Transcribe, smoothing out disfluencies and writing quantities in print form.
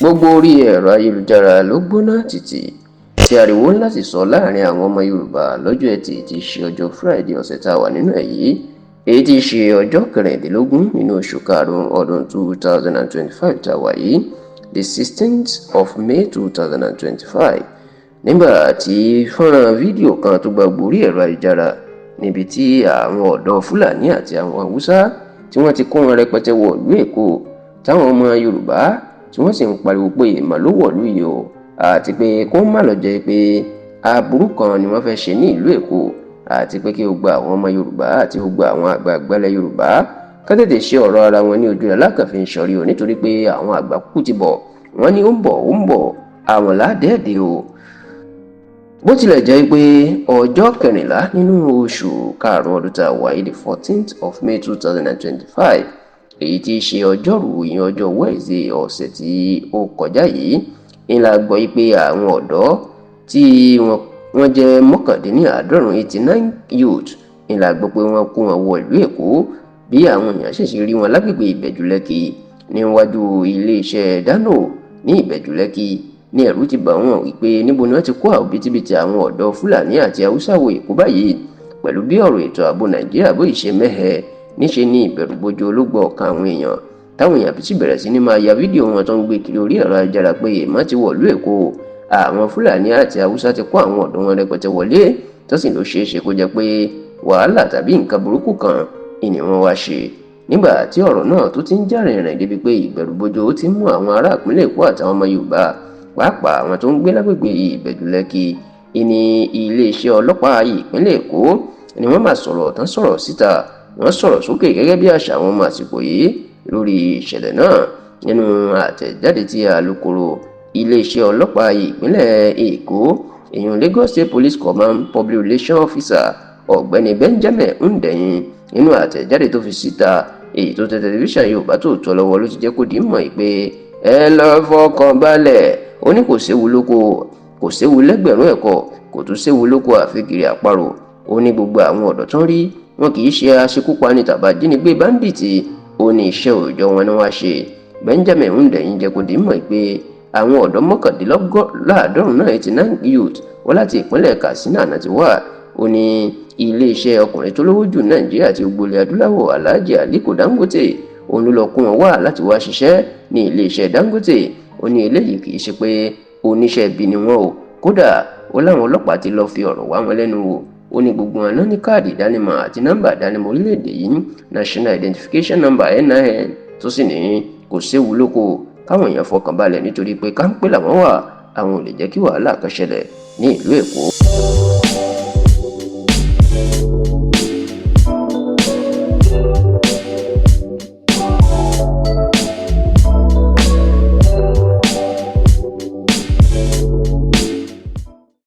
Gbogbo orí ẹ̀rọ ayélujára ló gbóná títì tí ariwo ńlá sì sọ láàrin àwọn ọmọ Yorùbá lọ́jọ́ Ẹtì tí í ṣe ọjọ́ Friday ọ̀sẹ̀ tá a wà nínú ẹ̀ yìí, èyí tí í ṣe ọjọ́ 16 nínú oṣù karùn-ún ọdún 2025 tá a wà yìí, the 16th of May 2025, nígbà tí fọ́nrán fídíò kan tó gba orí ẹ̀rọ ayélujára níbi tí àwọn ọ̀dọ́ Fúlàní àti àwọn Haúsá tí wọ́n ti kó wọn rẹpẹtẹ wọ ìlú Èkó, táwọn ọmọ Yorùbá tí wọ́n sì ń pariwo pé ìmọ̀ ló wọ̀lú yìí o, àti pé kó má lọ jẹ́ pé aburú kan ni wọ́n fẹ́ ṣe ní ìlú Èkó, àti pé kí gbogbo àwọn ọmọ Yorùbá àti gbogbo àwọn àgbààgbà ilẹ̀ Yorùbá ká tètè ṣe ọ̀rọ̀ ara wọn ní ojú alákànfin sọ̀rí o, nítorí pé àwọn àgbà kúkú ti bọ̀, wọ́n ní ó ń bọ̀, ó ń bọ̀, àwọn ládẹ́ẹ̀dẹ́ o. Bó tilẹ̀ jẹ́ pé ọjọ́ 14 nínú oṣù karùn-ún ọdún tá a wà yìí, the 14th of May 2025, èyí tí í ṣe ọjọ́rú, ìyẹn ọjọ́ Wednesday ọ̀sẹ̀ tí ó kọjá yìí, ń la gbọ́ pé àwọn ọ̀dọ́ tí wọ́n jẹ́ 89, 89 youth, ń la gbọ́ pé wọ́n kó wọn wọ ìlú Èkó. Bí àwọn èèyàn ṣẹ̀ṣẹ̀ rí wọn lágbègbè Ìbẹ̀jú Lẹ́kì, níwájú iléeṣẹ́ Dano ní Ìbẹ̀jú Lẹ́kì, ní ẹ̀rù ti bà wọ́n wípé níbo ni wọ́n ti kó àwọn bítíbitì àwọn ọ̀dọ́ Fúlàní àti Haúsá wọ Èkó báyìí. Pẹ̀lú bí ọ̀rọ̀ ètò ààbò Nàìjíríà bó ṣe mẹ́hẹ, níṣe ní ìbẹ̀rùbojo ló gbọ́ ọkàn àwọn èèyàn, táwọn èèyàn sì bẹ̀rẹ̀ sí ní máa ya fídíò wọn tó ń gbé kiri orí ẹ̀rọ ayélujára pé èèmọ̀ ti wọ̀lú Èkó, àwọn Fúlàní àti Haúsá ti kó àwọn ọ̀dọ́ wọn rẹpẹtẹ wọlé, tó sì ló ṣeé ṣe kó jẹ́ pé wàhálà tàbí nǹkan burúkú kan ìní wọn wá ṣe. Nígbà tí ọ̀rọ̀ náà tó ti ń jà rìnrìn débi pé ìbẹ̀rùbojo ti ń mú àwọn ará ìpínlẹ̀ Èkó àtàwọn ọmọ Yorùbá, pàápàá àwọn tó ń gbé lágbègbè Ìbẹ̀jú Lẹ́kì, ìní iléeṣẹ́ ọlọ́pàá ìpínlẹ̀ Èkó ni wọ́n máa sọ̀rọ̀ tán, sọ̀rọ̀ síta, wọ́n sọ̀rọ̀ sókè gẹ́gẹ́ bí àṣà àwọn ọmọ àsìkò yìí lórí ìṣẹ̀lẹ̀ náà. Nínú àtẹ̀jáde tí alukoro iléeṣẹ́ ọlọ́pàá ìpínlẹ̀ Èkó, èèyàn Lagos State Police Command Public Relations Officer, Ọ̀gbẹ́ni Benjamin Hundeyin, nínú àtẹ̀jáde tó fi síta, èyí tó tẹ tẹlifíṣàn Yorùbá tó tọ́ lọ́wọ́, ló ti jẹ́ kó di mọ̀ pé ẹ lọ fọkàn balẹ̀. Ó ní kò séwu lóko, kò séwu lẹ́gbẹ̀rún ẹ̀kọ́, kò tún séwu lóko àfikiri àparò. Ó ní gbogbo àwọn ọ̀dọ́ tó ń rí wọn kì í ṣe aṣekúpani tàbí ajínigbé bandit. Ó ní iṣẹ́ òòjọ́ wọn ni wọ́n ṣe. Benjamin Hundeyin jẹ́ kó di mọ̀ pé àwọn ọ̀dọ́ 89 náà, 89 youth, wọ́n láti ìpínlẹ̀ Katsina náà ti wá. Ó ní iléeṣẹ́ ọkùnrin tó lówó jù Nàìjíríà àti gbogbo ilẹ̀ adúláwọ̀, Alhaji Aliko Dangote, òun ló lọ kó wọn wá láti wá ṣiṣẹ́ ní iléeṣẹ́ Dangote. Ó ní eléyìí kì í ṣe pé oníṣẹ́ ibi ni wọ́n o. Kódà, ó láwọn ọlọ́pàá ti lọ́ọ́ fi ọ̀rọ̀ wá wọn lẹ́nu wò. Ó ní gbogbo wọn náà ní káàdì ìdánimọ̀ àti nọ́mbà ìdánimọ̀ orílẹ̀-èdè yìí, National Identification Number, NIN, tó sì ní kò séwu lóko, káwọn èèyàn fọkàn balẹ̀, nítorí pé káńpé làwọn wà, àwọn ò lè jẹ́ kí wàhálà kan ṣẹlẹ̀ ní ìlú Èkó.